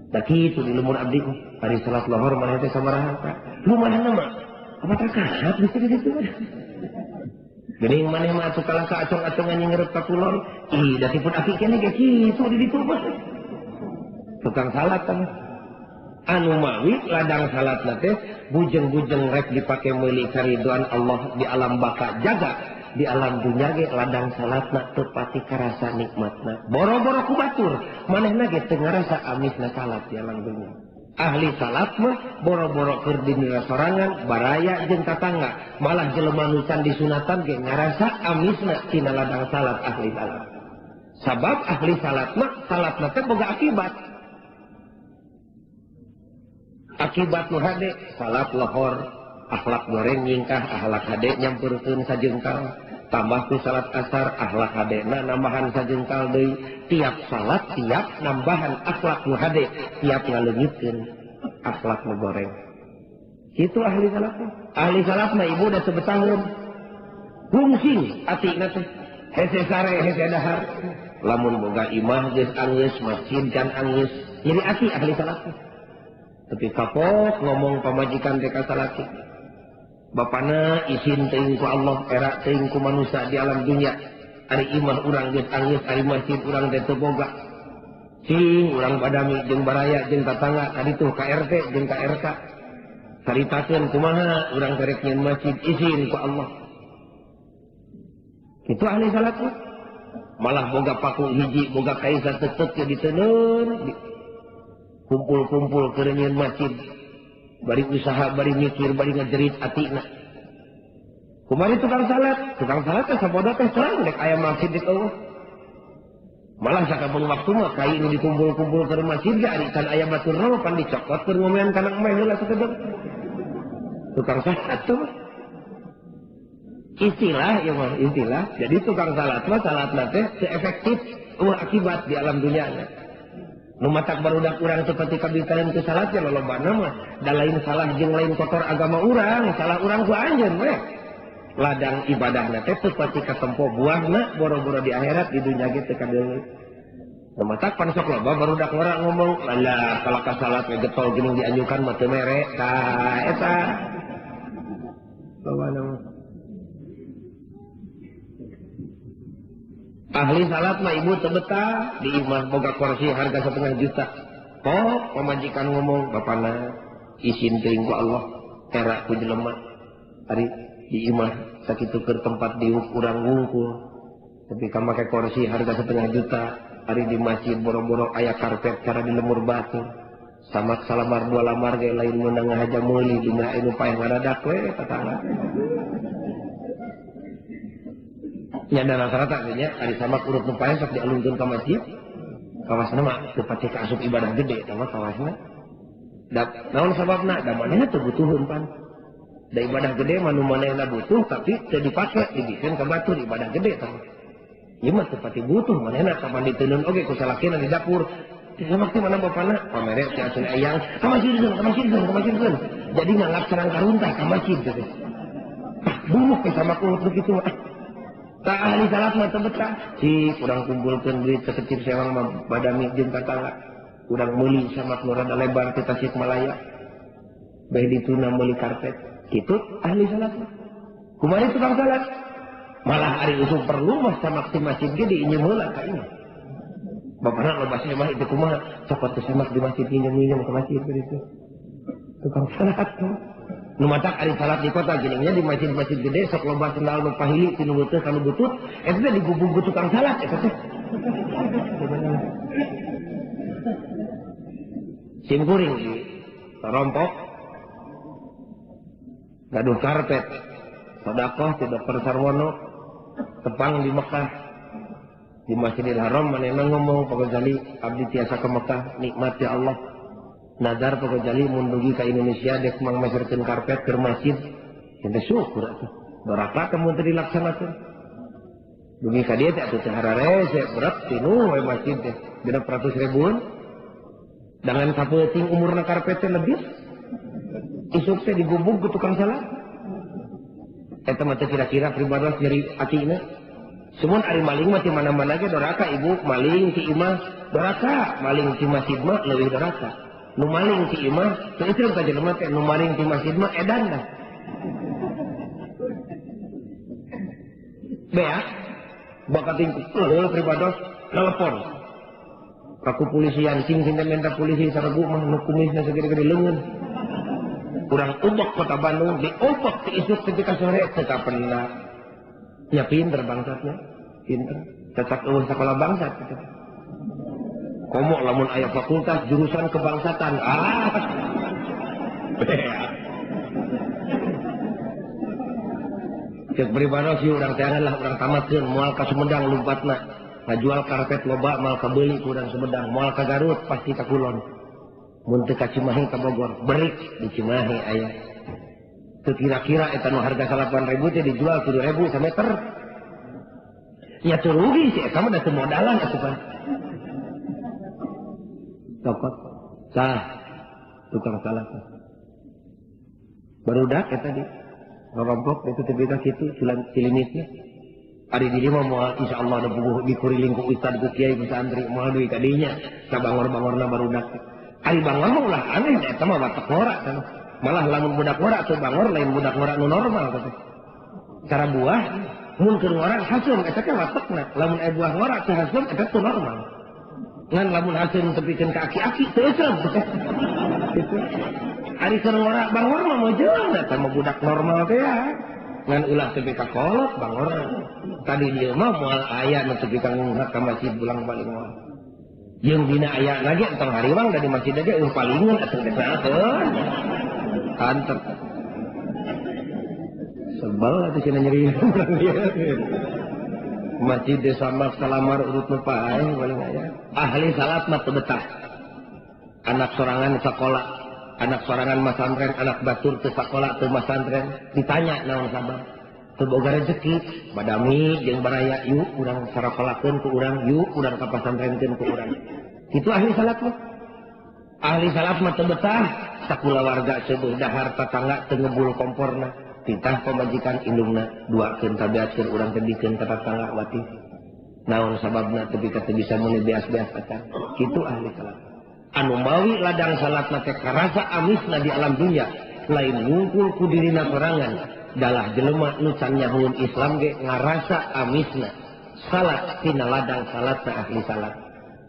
Tak kitu di lumur abdi. Ari salat lohor maneh teh sabaraha rakaat? Lu manehna mah opat rakaat geus di ditu. Geuning maneh mah atuh kalah ka acong-acongan nyingrep ka kulon. Ih, da sipun aki keneh ge kitu di ditu mah. Tukang salat teh. Anu mawi ladang salatna teh bujeng-bujeng rek dipake meuli karidoan Allah di alam baka jaga di alam dunya ge ladang salatna teu pati karasa nikmatna. Boro-boro ku batur manehna ge teu ngarasa amisna salat di alam dunya. Ahli salat mah boro-boro keur dina sorangan baraya jeung tatangga malah jelema nu can disunatan ge ngarasa amisna tina ladang salat ahli salat. Sabab ahli salat mah salatna teh boga akibat. Akibat nu hade salat lohor akhlak goreng nyingkah akhlak hade nyamperkeun sajengkal tambah ku salat asar akhlak hadena nambahan sajengkal deui tiap salat tiap nambahan akhlak nu hade tiap ngaleungitkeun akhlak nu goreng. Kitu ahli salat mah. Ahli salat mah ibu da sebetahun fungsi atina teh hese sare hese dahar lamun boga imah geus anggeus masjid kan anggeus jadi ati ahli salat mah. Tapi kapok ngomong pamajikan teh ka salaki. Bapana isin teuing ku Allah, era teuing ku manusia di alam dunia. Ari imah urang geus anggeus, ari masjid urang teh teu boga. Cing urang badami jeung baraya jeung tatangga kaditu ka RT jeung ka RK. Caritakeun kumaha urang rek nyeun masjid isin ku Allah. Kitu ahli salat mah. Malah boga paku hiji, boga kaisa tetep ge diteunun. Kumpul-kumpul keur nyieun masjid. Bari usaha, bari mikir, bari ngajerit atina. Kumari tukang salat teh sabodo teh terang rek aya masjid di eueuh. Malah sakabeung waktu mah kai nu dikumpul-kumpul keur masjid ge ari can aya baturna mah pan dicokot keur ngomean kana emeh heula sakedeng. Tukang salat tuh. Istilah ya mah, istilah. Jadi tukang salat mah salatna teh teu efektif eueuh akibat di alam dunyana. Nu matak barudak urang seperti kabitaeun ku salat ya lolobana mah da lain salah jeung lain kotor agama urang, salah urang ku anjeun we. Ladang ibadahna teh teu pati katempo buahna boro-boro di akhirat di dunya ge teu kadeuleu. Nu matak pan sok loba barudak urang ngomong, "Alah, kalau ka salat we getol geuning dianjukan mah teu mere." Tah eta. Lobana mah. Ahli salat mah ibu teu betah di imah boga kursi harga 1,5 juta. Kok pamajikan ngomong bapana isin teuing ku Allah era ku jelema. Ari di imah sakitu keur tempat diuk urang wungkul. Tapi ka make kursi harga 1,5 juta, ari di masjid boro-boro aya karpet cara di lemur batu. Samak salamar dua lamar ge lain meunang ngahaja meuli dina anu paeh ngadadak we tatangga. Nya rata-rata nya ari samak urut nu paeh sok dialungkeun ka masjid. Kawasna mah teu pati kaasup ibadah gede eta mah kawasna. Da naon sababna? Da manehna teu butuheun pan. Da ibadah gede mah nu manehna butuh tapi teu dipake dibikeun ka batur ibadah gede eta mah. Ieu mah teu pati butuh manehna kapan diteunun oge ku salakina di dapur. Teu samak teh mana bapana? Pamere teh asuh ayang ka masjid ka masjid ka masjid. Jadi nganggap sarang karuntah ka masjid teh. Buruk teh samak urut nu kitu mah. Tak ahli salat mah teu betah. Si urang kumpulkeun duit sakecip sewang mah badami jeung tatangga. Urang meuli samak nu rada lebar ti Tasikmalaya. Beh dituna meuli karpet. Kitu ahli salat mah. Kumaha tukang salat? Malah ari usum perlu mah samak ti masjid ge diinjem heula ka imah. Bapana loba mah itu kumaha? Cokot teh samak di masjid nginjem-nginjem ka masjid kitu. Tukang salat mah. Nu matak ari salat di kota geuning di masjid-masjid gede sok loba sendal nu pahili ti nu beuteung ka nu butut eta teh digubug ku tukang salat eta teh. Sim kuring di Rompok gaduh karpet sedekah ti Dokter Sarwono tepang di Mekah di Masjidil Haram manehna ngomong Pak Ghazali abdi tiasa ke Mekah nikmat ya Allah. Nazar Pak Ghazali mun dugi ka Indonesia dek mangmeserkeun karpet keur masjid teh syukur atuh. Doraka mun teu dilaksanakeun. Dugi ka dieu teh atuh teh hararese berat tinu we masjid teh 600 ribuan. Dangan sapeuting umurna karpet teh lebih. Isuk teh digubug ku tukang salat. Eta mah teh kira-kira pribados nyeri atina. Sumun ari maling mah ti mana-mana ge doraka ibu maling ti imah doraka, maling ti masjid mah leuwih doraka. Nu maling ti imah teu eureun ka jelema teh, nu maling ti masjid mah edan dah. Beak bakating heuh pribados telepon. Ka kepolisian sing sing minta polisi saregu mah nu kumisna sagede-gede leungeun. Urang ubek kota Bandung diubek ti isuk tepi ka sore teu kapenda. Ya pinter bangsatnya, pinter. Cacak eueuh sakola bangsat kitu. Komo lamun aya fakultas jurusan kebangsatan. Ah. Cek pribados ieu urang teangan lah urang tamatkeun moal ka Sumedang lumpatna. Ngajual karpet loba moal kabeuli ku urang Sumedang, moal ka Garut pasti ka Kulon. Mun teu ka Cimahi ka Bogor, berik di Cimahi aya. Teu kira-kira eta nu harga 8.000 teh dijual 7.000 sameter. Ya teu rugi sih eta mah da teu modalan atuh pan. Cokot sah tukang salah barudak eta di ngorompok itu tepi ka kitu cilimisnya ari di dieu mah moal insyaallah da puguh dikuriling ku ustad ku kiai ku santri moal deui ka dinya sabangor-bangorna barudak ari bangor mah ulah aneh eta mah watak ngora malah lamun budak ngora teu bangor lain budak ngora nu normal teh cara buah mun keur ngora haseum eta teh watakna lamun aya buah ngora teu haseum eta teu normal ngan lamun haseum tepikeun ka aki-aki teu euseum gitu. Ari keur ngora bangor mah mojeun eta mah budak normal teh ya ngan ulah tepi ka kolot bangor tadi dieu mah moal aya nu tepi ka ngunghak ka masjid bulang balik moal jeung dina aya lagi entong hariwang da di masjid ge eueuh palingan atuh teh saeuh anter sebel atuh cenah nyeri masjid desa mah salamar urut nu paeh paling aya ahli salat mah teu betah anak sorangan sakola anak sorangan masantren anak batur teu sakola teu masantren ditanya naon sabab teu boga rezeki badami jeung baraya yuk urang sarakolakeun ku urang yuk urang ka pasantrenkeun ku urang kitu ahli salat mah ahli salat mah teu betah sakulawarga seueuh dahar tatangga teu ngebul komporna titah pamajikan indungna duakeun tabeatkeun urang teh bikeun ka tatangga wati naon sababna teu ka teu bisa meuli beas-beas acan kitu ahli salat anu mawi ladang salatna teh karasa amisna di alam dunya lain ngungkul ku dirina sorangan dalah jelema nu can nyahueun Islam ge ngarasa amisna salat tina ladang salatna ahli salat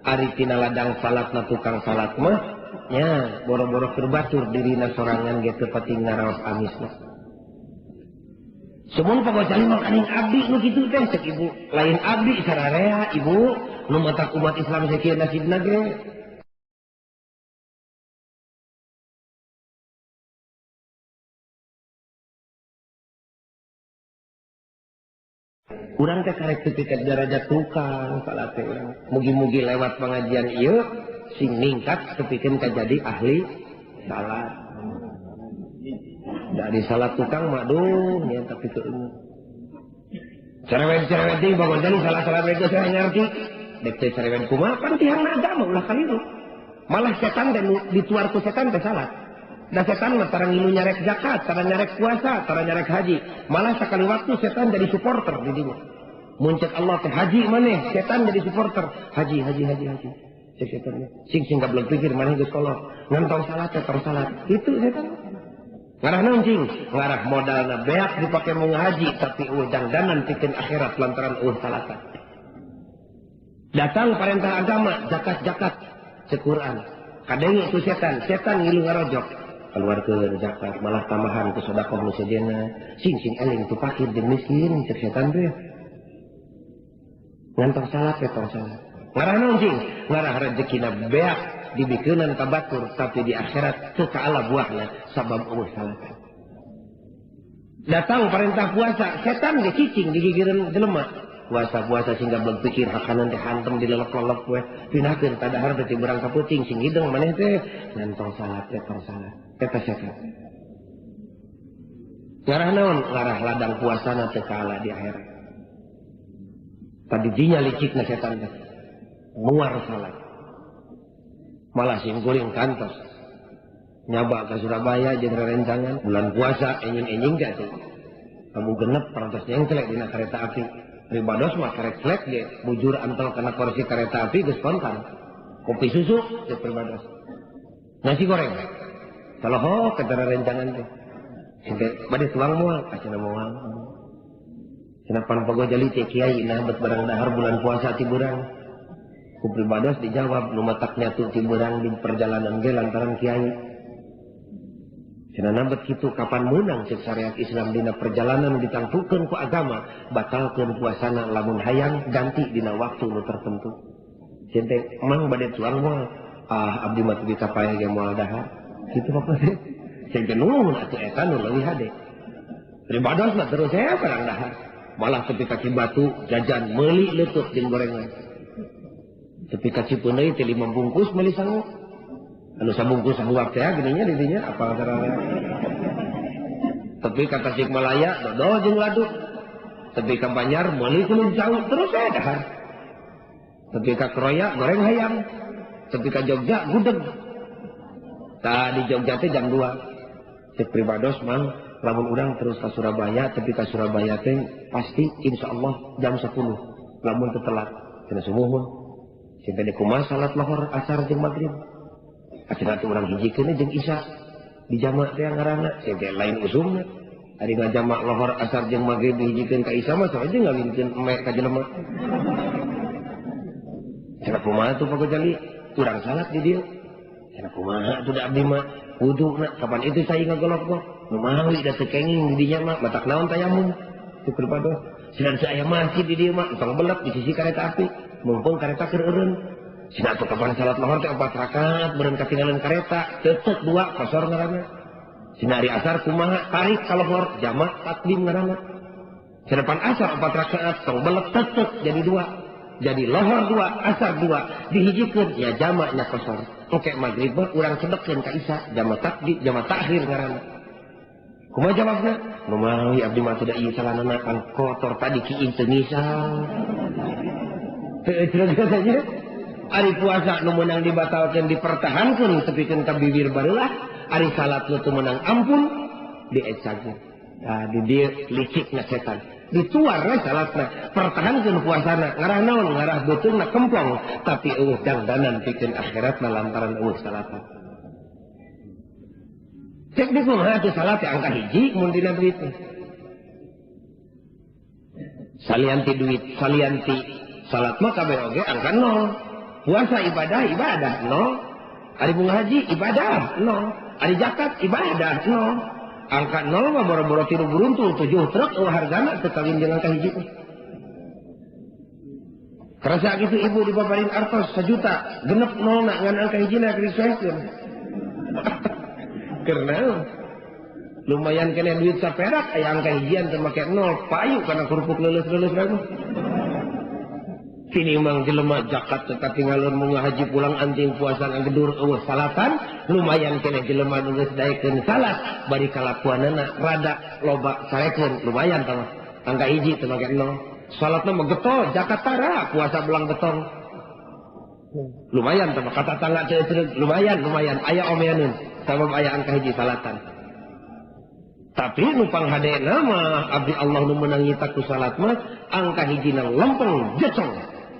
ari tina ladang salatna tukang salat mah nya boro-boro keur batur dirina sorangan ge teu pati ngaraos amisna. Semun Pak Gozali mah aning abdi nu kitu teh cek ibu lain abdi sararea ibu nu matak umat Islam sakieu nasibna ge. Urang teh karek teu ka darajat tukang salat teh urang. Mugi-mugi lewat pengajian ieu sing ningkat tepikeun ka jadi ahli salat. Dari salat tukang mah duh nya tapi teu cerewet-cerewet deui Pak Gozali salah-salah we geus ngarti dek teh cerewet kumaha pan tihang agama ulah kaliru malah setan teh dituar ku setan teh salat da setan mah tara ngilu nyarek zakat tara nyarek puasa tara nyarek haji malah sakali waktu setan jadi supporter di dinya mun cek Allah teh haji maneh setan jadi supporter haji haji haji haji cek setan sing sing gablek pikir maneh geus kolot ngan tong salat teh tong salat kitu setan ngarah naon cing ngarah modalna beak dipake mau ngaji tapi eueuh dangdanan pikeun akhirat lantaran eueuh salatan datang perintah agama zakat-zakat cek Quran kadenge ku setan setan ngilu ngarojok keluarkeun zakat malah tambahan ku sedekah nu sejenna sing sing eling tu fakir jeung miskin cek setan teh ngan tong salat teh tong salat ngarah naon cing ngarah rezekina beak dibikeunan ka batur tapi di akhirat teu kaala buahna sabab eueuh salatan. Datang perintah puasa, setan ge cicing digigireun jelema. Puasa-puasa sehingga belum pikir hakanan teh hantem dilelep-lelep we. Pindahkeun ka dahar teh berang ka peuting sing hideung maneh teh ngan tong salat teh tong salat. Eta setan. Ngarah naon? Ngarah ladang puasana teu kaala di akhirat. Tadi dinya licikna setan teh. Muar salat. Malah singkuring kantos nyaba ke Surabaya jeung rerencangan bulan puasa enjing-enjing gak tuh kamu genep parantos nyengklek dina kereta api pribados mah karek klek ge bujur antel kana kursi kereta api geus kontan kopi susu teh pribados Nasi goreng. Salohok ketara rencangan teh. Bade tuang moal, cenah moal. Cenah pan Pak Gojali teh kiai nah bet barang dahar bulan puasa ti beurang. Ku pribados dijawab nu matak nyatu ti beurang di perjalanan ge lantaran kiai. Cenah nambet kitu kapan meunang cek syariat Islam dina perjalanan ditangtukeun ku agama, batalkeun puasana lamun hayang ganti dina waktu nu tertentu. Cente mang bade tuang moal, ah abdi mah teu dicapai ge moal dahar. Kitu apa sih? Cente nuhun atuh eta nu leuwih hade. Pribados mah terus saya barang dahar. Malah tepi ka Cibatu jajan meuli leuteuk jeung gorengan. Tepi ka Cipeundeuy teh 5 bungkus meuli sangu. Anu sabungkus sahuap teh geuning nya di dinya apa carana. Tepi ka Tasikmalaya dodol jeung ladu. Tepi ka Banjar meuli kulun cau terus saya dahar. Tepi ka Kroya goreng hayam. Tepi ka Jogja gudeg. Tah di Jogja teh jam 2. Cek pribados mang lamun urang terus ka Surabaya, tepi ka Surabaya teh pasti insyaallah jam 10. Lamun teu telat cenah sumuhun. Cenah teh kumaha salat lohor asar jeung magrib. Cenah teh urang hijikeun jeung isya di jamak teh ngaranna, cenah teh lain usumna. Ari ngajamak lohor asar jeung magrib dihijikeun ka isya mah saja ngawinkeun eme ka jelema. Cenah kumaha tuh Pak Gojali? Urang salat di dieu. Cenah kumaha tuh da abdi mah wuduna kapan itu saya ngagolok-golok. Nu mawi da teu kenging di dinya mah matak naon tayamum. Teu pribados. Cenah aya masjid di dieu mah tong belep di sisi kereta api, mumpung kereta keur eureun. Cenah atuh kapan salat lohor teh 4 rakaat beureun katinggalan kereta, tetep 2 kosor ngaranna. Cenah ari asar kumaha tarik ka lohor jamak takdim ngaranna. Cenah pan asar 4 rakaat tong belep tetep jadi 2. Jadi lohor 2, asar 2, dihijikeun ya jamaknya kosor. Oke magrib mah urang cedekkeun ka isya, jamak takdim, jamak takhir ngaranna. Kumaha jawabna? Nu mawi abdi mah teu da ieu salanana kan kotor tadi kieu teu ngisang. Teu katanya. Ari puasa nu meunang dibatalkeun dipertahankeun tepikeun ka bibir barulah, ari salat nu teu meunang ampun diecagkeun. Tah di dieu licikna setan. Dituar we salatna, pertahankeun puasana, ngarah naon? Ngarah beuteungna kempong, tapi eueuh dangdanan pikeun akhiratna lantaran eueuh salatan. Cek di kumaha atuh salat teh angka hiji mun dina duit teh. Salianti duit, salianti salat mah kabeh oge angka 0. Puasa ibadah, ibadah 0. Ari bunga haji ibadah 0. Ari zakat ibadah 0. Angka 0 mah boro-boro tilu beruntung 7 truk eueuh hargana teu kawin jeung angka hiji. Kerasa gitu ibu dibabarin artos 1 juta, genep 0 na ngan angka hijina keur disesuaikeun. Karena lumayan kena duit saperak aya angka hijian teu make 0, payu kana kerupuk leuleus-leuleus bae. Kini mang jelema zakat teu katinggalon munga haji pulang anjing puasa ngagedur eueuh salatan, lumayan keneh jelema nu geus daekeun salat bari kalakuanana rada loba sarekeun, lumayan tah mah. Angka hiji teu make 0. Salatna mah getol, zakat tara, puasa belang betong. Lumayan tah mah kata tangga teu lumayan, lumayan aya omeaneun sabab aya angka hiji salatan. Tapi nu panghadena mah abdi Allah nu meunang nyita ku salat mah angka hijina lempeng jecong,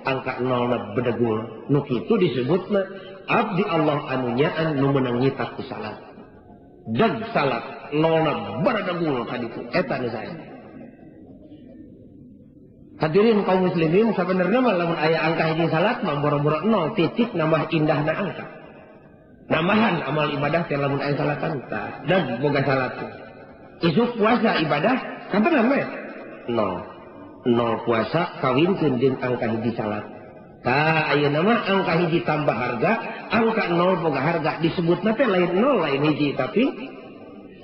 angka 0 na bedegul. Nu kitu disebutna abdi Allah anu nyaan nu meunang nyita ku salat. Deg salat 0 na baradegul kaditu eta nu sae. Hadirin kaum muslimin, sabenerna mah lamun aya angka hiji salat mah boro-boro 0 titik nambah indahna angka. Nambahan amal ibadah teh lamun aya salatan tah deg boga salat. Isuk puasa ibadah kapan we? 0. 0 puasa kawinkeun jeung angka hiji salat. Tah ayeuna mah angka hiji tambah harga, angka 0 boga harga disebutna teh lain 0 lain hiji tapi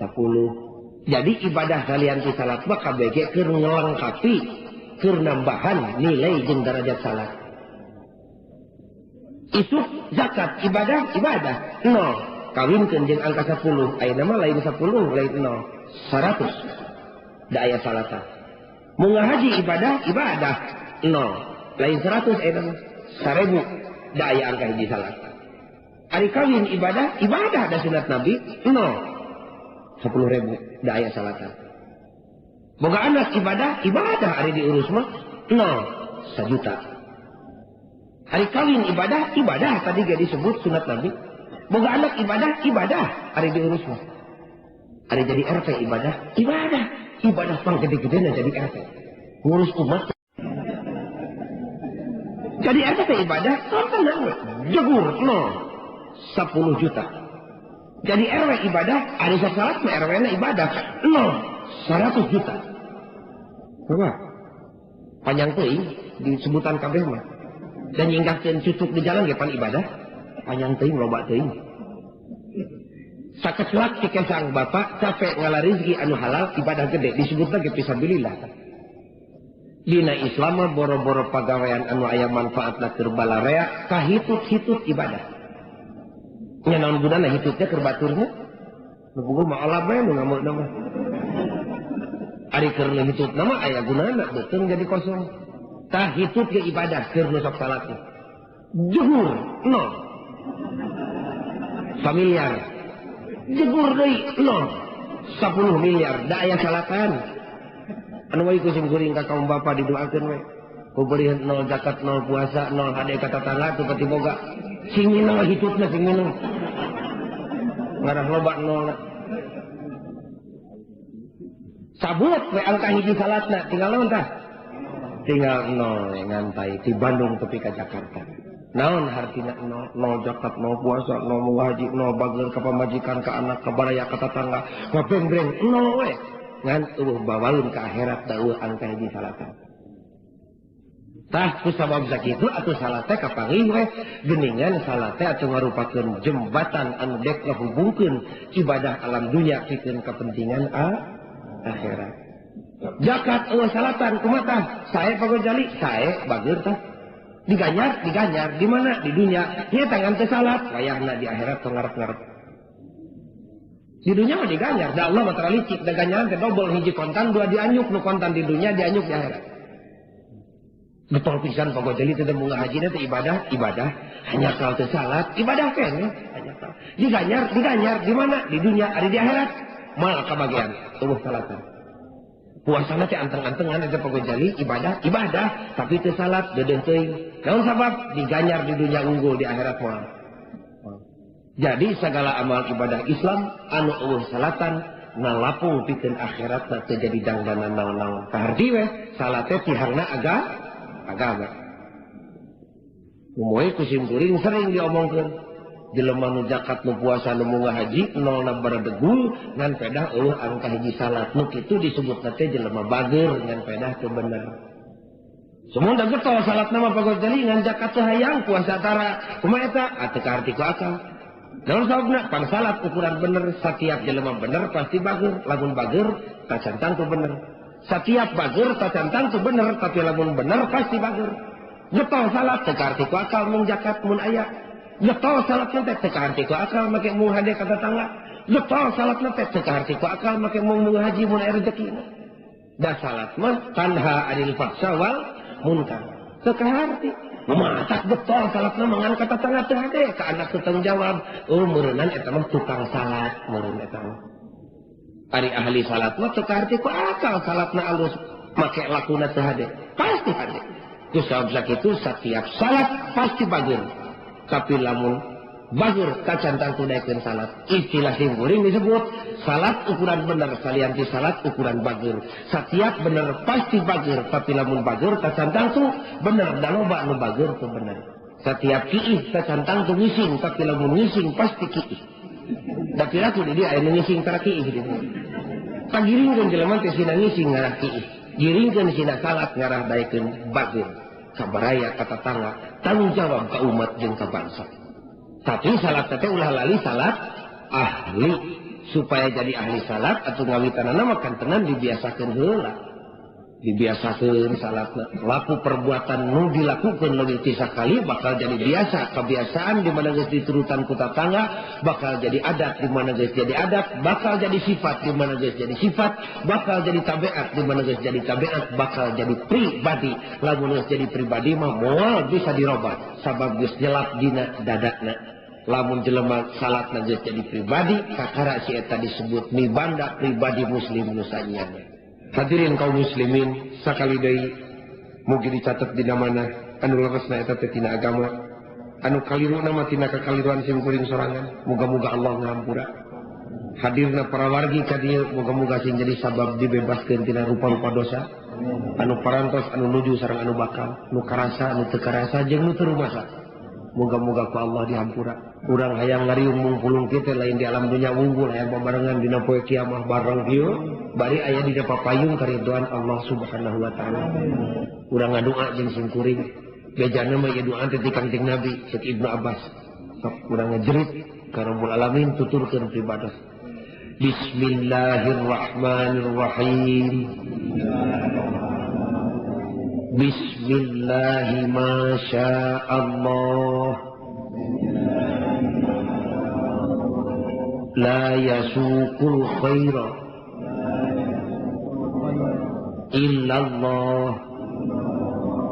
10. Jadi ibadah kalian ti salat mah kabeh keur ngelengkapi, keur nambahan nilai jeung derajat salat. Isuk zakat ibadah ibadah 0 kawinkeun jeung angka 10, ayeuna mah lain 10 lain 0. 100 da aya salatan. Mun ngahaji ibadah ibadah 0 lain 100 ayeuna mah 1000 da aya angka hiji salatan. Ari kawin ibadah ibadah da sunat Nabi 0 10.000 da aya salatan. Boga anak ibadah ibadah ari diurus mah 0 1 juta. Ari kawin ibadah ibadah tadi ge disebut sunat Nabi Boga anak ibadah, ibadah ari diurus mah. Ari jadi RT ibadah, ibadah. Ibadah pang gede-gedena jadi RT. Ngurus umat. Jadi RT ibadah, tenang we. Jegur 0 10 juta. Jadi RW ibadah, ari salat mah RW-na ibadah 0 100 juta. Coba. Panjang teuing disebutan kabeh mah. Dan nyinggahkeun cucuk di jalan ge pan ibadah. Panjang teuing loba teuing. Sakecelak cikesang bapak capek ngala rezeki anu halal ibadah gede disebutna ge fisabilillah. Dina Islam mah boro-boro pagawean anu aya manfaatna keur balarea kahitut-hitut ibadah. Nya naon gunana hitutnya keur baturnya? Nu puguh mah alam we nu ngamukna mah. Ari keur nu hitutna mah aya gunana beuteung jadi kosong. Tah hitut ge ibadah keur nu sok salatna. Jegur 0. Familiar. Jegur deui 0. 10 miliar da aya salatan. Anu we ku sim kuring ka kaum bapa didoakeun we. Kuberian 0 zakat 0 puasa 0 hade ka tetangga teu pati boga. Sing minang hitutna sing minang. Ngarah loba 0. Sabut we angka hiji salatna tinggal naon tah? Tinggal 0 ngantai ti Bandung tepi ka Jakarta. Naon hartina 0, 0 zakat, 0 puasa, 0 haji, 0 bager ka pamajikan, ka anak, ka baraya, ka tetangga, ngabengbreng 0 we. Ngan eueuh bawalun ka akhirat da eueuh angka hiji salatan. Tah ku sabab sakitu atuh salat teh kapanggih we geuningan salat teh atuh ngarupakeun jembatan anu dek ngahubungkeun ibadah alam dunya pikeun kepentingan akhirat. Zakat eueuh salatan kumaha tah? Sae pagojali, sae bager tah. Diganjar, diganjar di mana? Di dunia. Ieu tangan teh salat, wayahna di akhirat tong ngarep-ngarep. Di dunia mah diganjar, da Allah mah licik, da ganjaran teh dobel hiji kontan dua dianyuk, nu kontan di dunia dianyuk di akhirat. Betul pisan pagojali teh munggah haji teh ibadah, ibadah hanya kalau teh salat, ibadah keneh hanya kalau. Diganjar, diganjar di mana? Di dunia, ari di akhirat moal kabagian eueuh salatan. Puasana teh anteng-antengan eta pagojali ibadah, ibadah tapi teu salat deudeuh teuing. Naon sabab diganjar di dunia unggul di akhirat moal. Jadi segala amal ibadah Islam anu eueuh salatan nalapung pikeun akhiratna teu jadi dangdanan naon-naon. Kaharti we salat teh tihangna agama. Moe ku simkuring sering diomongkeun. Jelema nu zakat nu puasa nu munggah haji 0 baradegul ngan pedah eueuh angka hiji salat nu kitu disebutna teh jelema bager ngan pedah teu bener. Sumunda getol salatna mah pagojali ngan zakat teu hayang puasa tara kumaha eta atuh kaharti ku akal. Naon sababna pan salat ukuran bener satiap jelema bener pasti bager lamun bager tacantang teu bener. Satiap bager tacantang teu bener tapi lamun bener pasti bager. Getol salat teu kaharti ku akal mung zakat mun aya. Getol salat teh teu kaharti ku akal make mung hade ka tetangga. Getol salat teh teu kaharti ku akal make mung haji mun aya rezekina. Da salat mah tanha anil fahsya wal munkar. Teu kaharti. Matak getol salatna mah ngan ka tetangga teu hade ka anak teu tanggung jawab. Oh meureunnan eta mah tukang salat meureun eta mah. Ari ahli salat mah teu kaharti ku akal salatna alus make lakuna teu hade. Pasti hade. Ku sabab sakitu satiap salat pasti bager. Tapi lamun bager kacantang kudaikeun salat. Istilah simkuring disebut salat ukuran bener salian ti salat ukuran bager. Satiap bener pasti bager, tapi lamun bager kacantang tu bener da loba nu bager tu bener. Satiap kiih kacantang tu ngising, tapi lamun ngising pasti kiih. Da piraku di dieu aya nu ngising tara kiih di dieu. Pagiringkeun jelema teh sina ngising ngarah kiih. Giringkeun sina salat ngarah daekeun bager. Kabaraya ka tetangga, tanggung jawab ka umat jeung ka bangsa. Tapi salat teh ulah lali salat ahli supaya jadi ahli salat atau ngawitanana mah kantenan dibiasakeun heula. Dibiasakeun salatna, laku perbuatan nu dilakukeun leuwih ti sakali bakal jadi biasa, kebiasaan di mana geus diturutan ku tatangga bakal jadi adat, di mana geus jadi adat bakal jadi sifat, di mana geus jadi sifat bakal jadi tabiat, di mana geus jadi tabiat bakal jadi pribadi. Lamun geus jadi pribadi mah moal bisa dirobah sabab geus nyelap dina dadana. Lamun jelema salatna geus jadi pribadi kakara si eta disebut mibanda pribadi muslim nu sanyana. Hadirin kaum muslimin sakali deui mugi dicatet dina mana anu leresna eta teh tina agama. Anu kaliruna mah tina kakaliruan sim kuring sorangan. Muga-muga Allah ngahampura. Hadirna para wargi ka dieu muga-muga sing jadi sabab dibebaskeun tina rupa-rupa dosa. Anu parantos, anu nuju sareng anu bakal, nu karasa, anu teu karasa jeung nu teu rumasa. Muga-muga ku Allah dihampura. Urang hayang ngariung mungpulung kitu lain di alam dunya unggul hayang babarengan dina poe kiamah bareng kieu bari aya dina papayung karidhoan Allah Subhanahu wa taala. Urang ngadua jeung sim kuring. Bejana mah ieu doa teh ti Kangjeng Nabi ceuk Ibnu Abbas. Sok urang ngajerit ka Rabbul Alamin tuturkeun pribados. Bismillahirrahmanirrahim. Bismillahi ma syaa Allah. La yasuqul khaira illallah.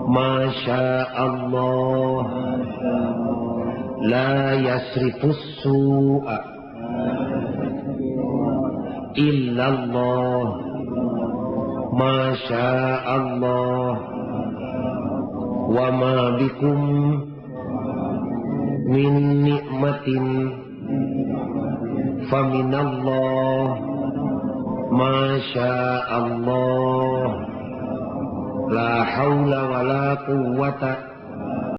Ma syaa Allah. La yasrifus su'a illallah. Ma syaa Allah. Wa ma bikum min nikmatin faminallah. Ma syaa Allah. La haula wala quwwata